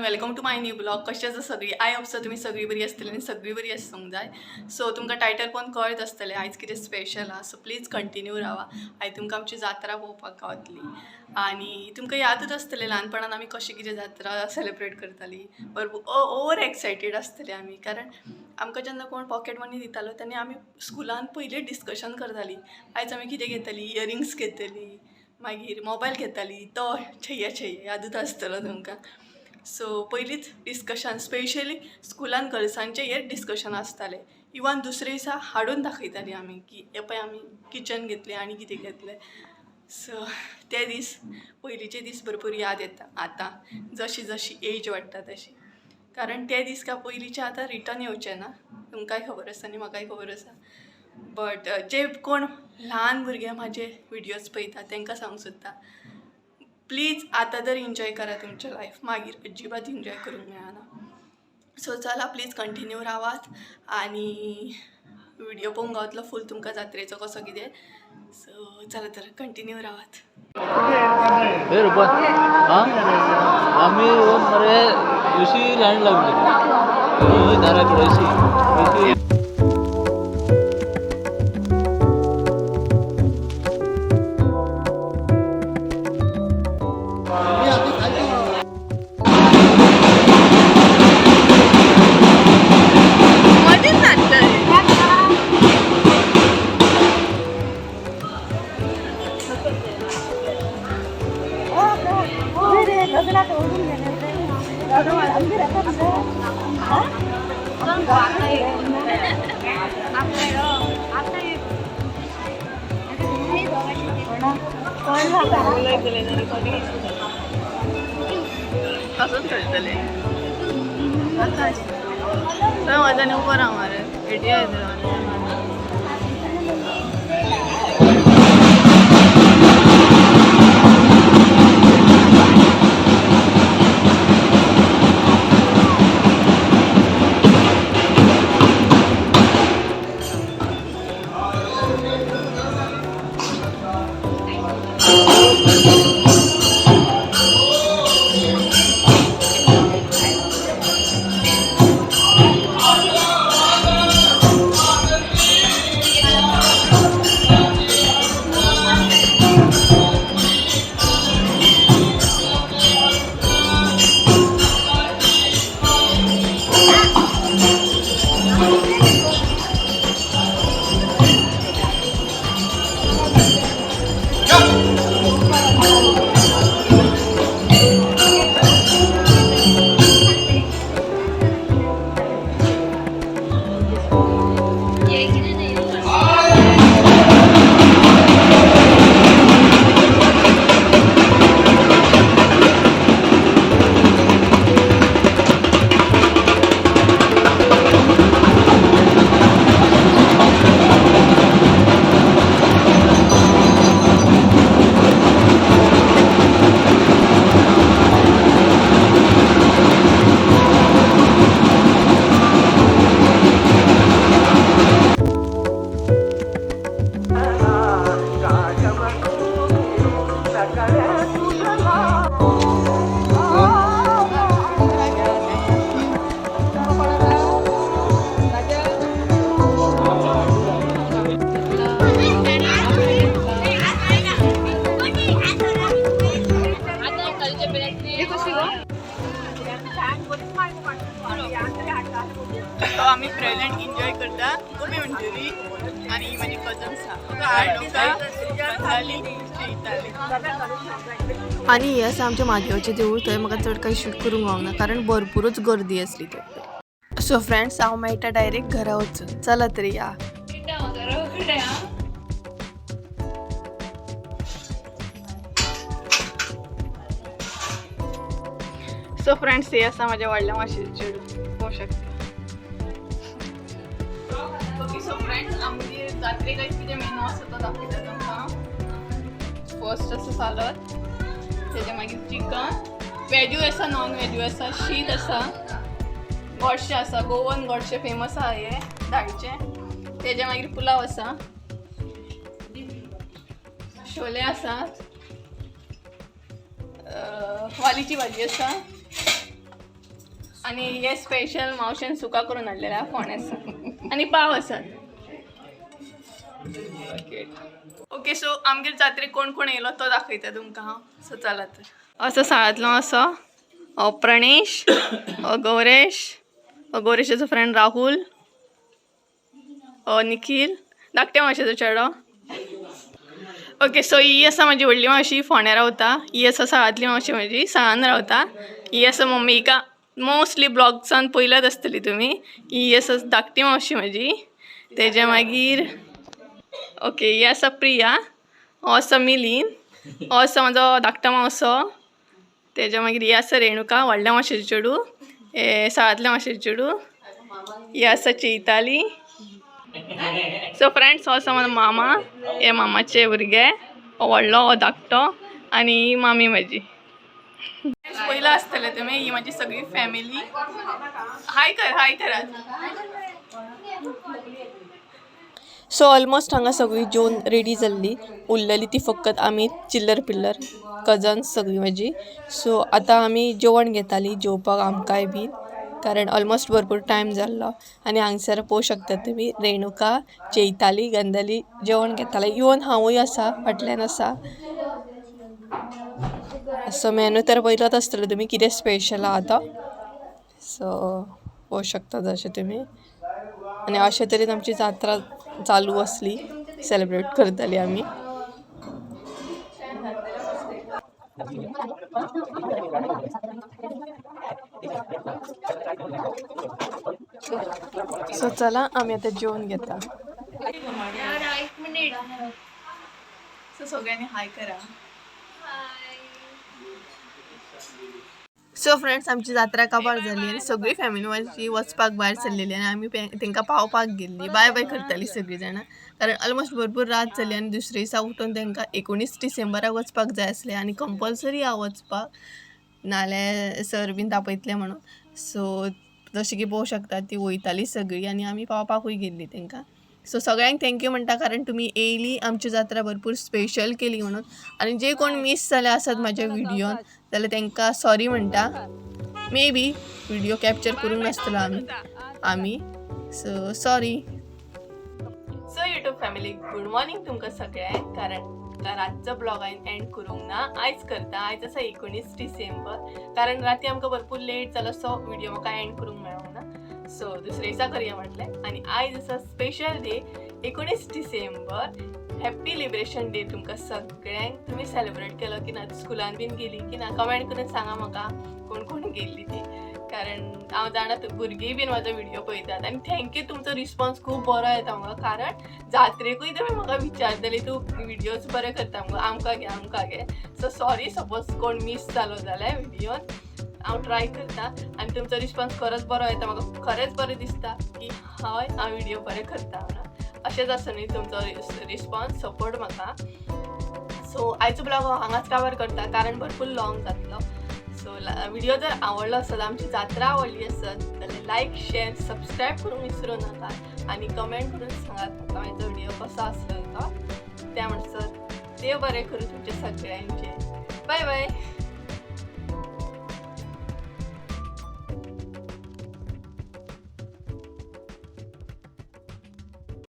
Welcome to my new blog. कशी आसा सगळी? I hope so तुमी सगळी बरी आसतली आनी सगळी बरी आसूंक जाय. सो तुमकां टायटल पळोवन कळत आसतलें आयज कितें स्पेशल आहा. सो प्लीज कंटिन्यू रावा. आयज तुमकां आमची जात्रा पळोवपाक गावतली आनी तुमकां यादूच आसतलें ल्हानपणान आमी कशें कितें जात्रा सेलिब्रेट करताली. भरपूर ओवर एक्सायटेड आसतले आमी, कारण आमकां जेन्ना कोण पॉकेट मनी दितालो तेन्ना आमी स्कुलान पयलीं डिस्कशन करताली, आयज आमी कितें घेतली, इयरिंग्स घेतली, मागीर मोबायल घेताली, तो छैया छैया यादूच आसतलो तुमकां. सो पयलींच डिस्कशन, स्पेशली स्कुलान गर्ल्सांचें हेंच डिस्कशन आसतालें. इवन दुसरे दिसा हाडून दाखयतालीं आमी की हे पळय आमी किचन घेतलें आनी कितें घेतलें. सो ते दीस, पयलींचे दीस भरपूर याद येता आतां जशी जशी एज वाडटा तशी, कारण ते दीस काय पयलींचे आतां रिटर्न येवचे ना. तुमकांय खबर आसा आनी म्हाकाय खबर आसा. बट जे कोण ल्हान भुरगे म्हाजे विडियोज पळयता तांकां सांगूंक सोदता, प्लीज आतां तर एन्जॉय करा तुमचें लायफ, मागीर अजिबात एन्जॉय करूंक मेळना. सो चला प्लीज कंटिन्यू रावात आनी विडियो पळोवंक गावतलो फूल तुमकां जात्रेचो कसो कितें. सो चला तर कंटिन्यू रावात. हे रुपा, हां आमी येवन मरे अशी लायन लागली दारा कडेन अशी अशी. मदींच नाचतले. तसंच चलतलें. म्हज्यान उबो राव मरे, भेटया येतलो. सो आमी प्रेझेंट एन्जॉय करता गोबी मंचुरी आनी म्हाजी कजन्स आहा. आनी हे आसा आमच्या मागेवचें देवूळ. थंय म्हाका चड कांय शूट करूंक गावना कारण भरपूरच गर्दी आसली थंय. सो फ्रेंड्स, हांव मेळटा डायरेक्ट घरा वचून. चला तरी या. सो फ्रेंड्स, हे आसा म्हाज्या व्हडल्या मावशेचें चेडूं, पळोवंक शकता. ओके, सो फ्रेंड्स, आमगेर जात्रेक आयज कितें मेनू आसा तो दाखयता तुमकां. फर्स्ट आसा सालद, तेजे मागीर चिकन, वेजूय आसा, नॉन वेजूय आसा, शीत आसा, गोडशें आसा, गोवन गोडशें फेमस आहा हें दाळीचें. तेजे मागीर पुलाव आसा, शोले आसा, वालीची भाजी आसा. आणि हे स्पेशल मावशेन सुका करून हाडलेले आहा फोंड्यासान आनी पाव आसात. ओके, सो आमगेर जात्रेक कोण कोण येयलो तो दाखयता तुमकां हांव. सो चला तर, असो साळांतलो असो हो प्रणेश, हो गौरेश, हो गौरेशाचो फ्रेंड राहुल, हो निखील धाकट्या मावशेचो चेडो. ओके, सो ही आसा म्हाजी व्हडली मावशी, फोंड्या रावता. ही आसा साळांतली मावशी म्हजी, साळान रावता. ही आसा मम्मी, हिका मोस्टली ब्लॉग्सान पयल्यात आसतली तुमी. ही आसा धाकटी मावशी म्हजी. तेज्या मागीर ओके, ही आसा प्रिया, हो आसा मिलीन, हो आसा म्हाजो धाकटो मावसो. तेज्या मागीर ही आसा रेणुका, व्हडल्या मावशेचें चेडूं, हे साळांतल्या मावशेचें चेडूं. ही आसा चैताली. सो फ्रेंड्स, हो आसा म्हाजो मामा, हे मामाचे भुरगे, हो व्हडलो, हो धाकटो आनी ही मामी म्हाजी. पयला आसतले तुमी, ही म्हाजी सगळी फॅमिली. हाय कर, हाय करात. सो ऑलमोस्ट हांगा सगळी जेवन रेडी जाल्ली, उरलेली ती फकत आमी चिल्लर पिल्लर कजन्स सगळीं म्हाजी. सो आतां आमी जेवण घेताली, जेवपाक आमकांय बीन, कारण ऑलमोस्ट भरपूर टायम जाल्लो. आनी हांगसर पळोवंक शकता तुमी, रेणुका, चैताली, गंधली जेवण घेताले. इवन हांवूय आसा, फाटल्यान आसा. सो मेनू तर पयलोच आसतलो तुमी कितें स्पेशल आहा तो. सो पळोवंक शकता जशें तुमी. आनी अशे तरेन आमची जात्रा चालू आसली, सेलिब्रेट करताली आमी. सो चला, आमी आतां जेवन घेता. एक मिनिट. सो सगळ्यांनी हाय करा. सो फ्रेंड्स, आमची जात्रा काबार जाली आनी सगळी फॅमिली माझी वचपाक भायर सरलेली आनी आमी तेंकां पावपाक गेल्ली. बाय बाय करताली सगळीं जाणां, कारण ऑलमोस्ट भरपूर रात जाली आनी दुसरे दिसा उठून तेंकां 19 डिसेंबराक वचपाक जाय आसलें आनी कंपल्सरी हांव वचपाक, नाल्यार सर बीन तापयतले म्हणून. सो जशें की पळोवंक शकता, ती वयताली सगळीं आनी आमी पावपाकूय गेल्ली तेंकां. सो सगळ्यांक thank you म्हणटा, कारण तुमी येयली, आमची जात्रा भरपूर स्पेशल केली म्हणून. आनी जे कोण मीस जाले आसत म्हाज्या व्हिडियोन जाल्यार तेंकां सॉरी म्हणटा. मे बी व्हिडिओ कॅप्चर करूंक नासतलो आमी, so sorry. So YouTube family, good morning तुमकां सगळ्यांक. कारण रातचो ब्लॉग हांवें एंड करूंक ना, आयज करता. आयज आसा 19 डिसेंबर, कारण राती आमकां भरपूर लेट जालो, सो व्हिडिओ म्हाका एंड करूंक मेळोंक ना. सो दुसरे दिसा करया म्हटलें. आनी आयज आसा स्पेशल डे, 19 डिसेंबर. हॅप्पी लिबरेशन डे तुमकां सगळ्यांक. तुमी सेलिब्रेट केलो की ना, स्कुलान बीन गेली की ना, कमेंट करून सांगा म्हाका कोण कोण गेल्ली ती. कारण हांव जाणा भुरगीं बीन म्हाजो व्हिडिओ पळयतात. आनी thank you, तुमचो रिस्पॉन्स खूब बरो येता म्हाका, कारण जात्रेकूय तुमी म्हाका विचारतली, तूं व्हिडियोज बरे करता मुगो, आमकां घे, आमकां घे. सो सॉरी सपोज कोण मीस जालो जाल्यार व्हिडियोन, हांव ट्राय करता. आनी तुमचो रिस्पॉन्स खरोच बरो येता म्हाका, खरेंच बरें दिसता की हय, हांव व्हिडिओ बरे करता म्हणून. अशेंच आसूं न्ही तुमचो रिस्पॉन्स, सपोर्ट म्हाका. सो आयचो ब्लॉग हांव हांगाच काबार करता, कारण भरपूर लॉंग जातलो. सो व्हिडिओ जर आवडलो आसत, आमची जात्रा आवडली आसत जाल्यार लायक, शेअर, सबस्क्रायब करूंक विसरूं नाका आनी कमेंट करून सांगात म्हाका म्हाजो व्हिडिओ कसो आसलो तो. त्या म्हणसर देव बरें करूं तुमचे सगळ्यांचे. बाय बाय.